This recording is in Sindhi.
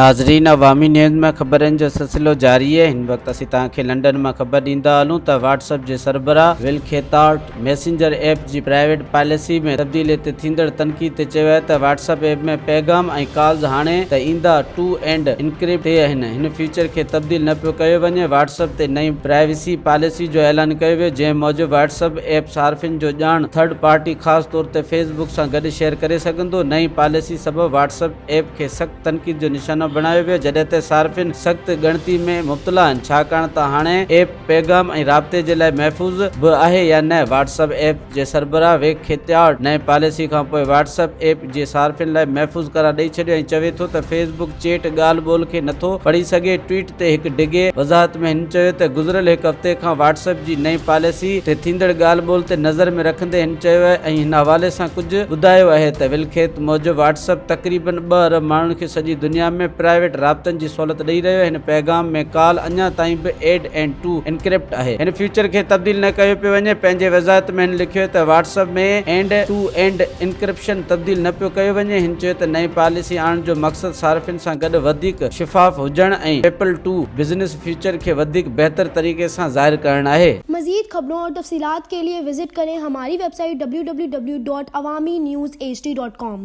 ناظرين عوامي نيوز ۾ خبرن جو سلسلو جاري اهي هن وقت اسين توهان کي لنڊن مان خبر ڏيندا هلون ته واٽس اپ جي سربراهه ول کيتارٽ ميسينجر ايپ جي پرائيويٽ پاليسي ۾ تبديلي تي ٿيندڙ تنقيد تي چيو آهي ته واٽس اپ ايپ ۾ پيغام ۽ ڪالز هاڻي ته ايندا ٽو اينڊ انڪرپٽ تي آهن هن فيچر کي تبديل نه پيو ڪيو وڃي واٽس اپ تي نئين پرائيويسي پاليسي جو اعلان ڪيو ويو جنهن موجب واٽس اپ ايپ صارفين جو ڄاڻ ٿرڊ پارٽي خاص طور تي فيس بڪ سان گڏ شيئر ڪري سگهندو نئين پاليسي سبب واٽس اپ ايپ کي سخت تنقيد جو نشانو بڻايو ويو، جڏهن ته صارفين سخت ڳڻتي ۾ مبتلا آهن، ڇاڪاڻ ته هاڻي ايپ پيغام ۽ رابطي جي لاء محفوظ به آهي يا نه. واٽس اپ ايپ جي سربراهه ويڪ کيتيارڊ نئين پاليسي کانپوء واٽس اپ ايپ جي صارفين لاء محفوظ قرار ڏئي ڇڏيو ۽ چوي ٿو ته فيس بڪ چيٽ ڳالهه ٻولهه کي نٿو پڙهي سگهي. ٽوئيٽ تي هڪ ڊگهي وضاحت ۾ هن چيو ته گذريل هڪ هفتي کان واٽس اپ جي نئين پاليسي تي ٿيندڙ ڳالهه ٻولهه تي نظر ۾ رکندي هن چيو آهي ۽ هن حوالي سان ڪجهه ٻڌايو آهي ته ولکيت موجب واٽس اپ تقريبن ٻه ارب ماڻهن کي سڄي دنيا ۾ پرائيويٽ رابطن جي سهولت ڏئي رهيو آهي هن پيغام ۾ ڪال اڃا تائين به ايڊ اينڊ ٽو انڪرپٽ آهي هن فيچر کي تبديل نه ڪيو پيو وڃي پنهنجي وضاحت ۾ هن لکيو ته Whats up ۾ end to end encryption تبديل نه پيو ڪيو وڃي هن چيو ته نئين پاليسي آڻڻ جو مقصد صارفين سان گڏ وڌيڪ شفاف هجڻ ۽ پيپل ٽو بزنس فيچر کي وڌيڪ بهتر طريقي سان ظاهر ڪرڻ آهي. مزيد خبرون اور تفصيلات ڪي ليي وزٽ ڪرين هماري web site www.awamiNewsHD.com.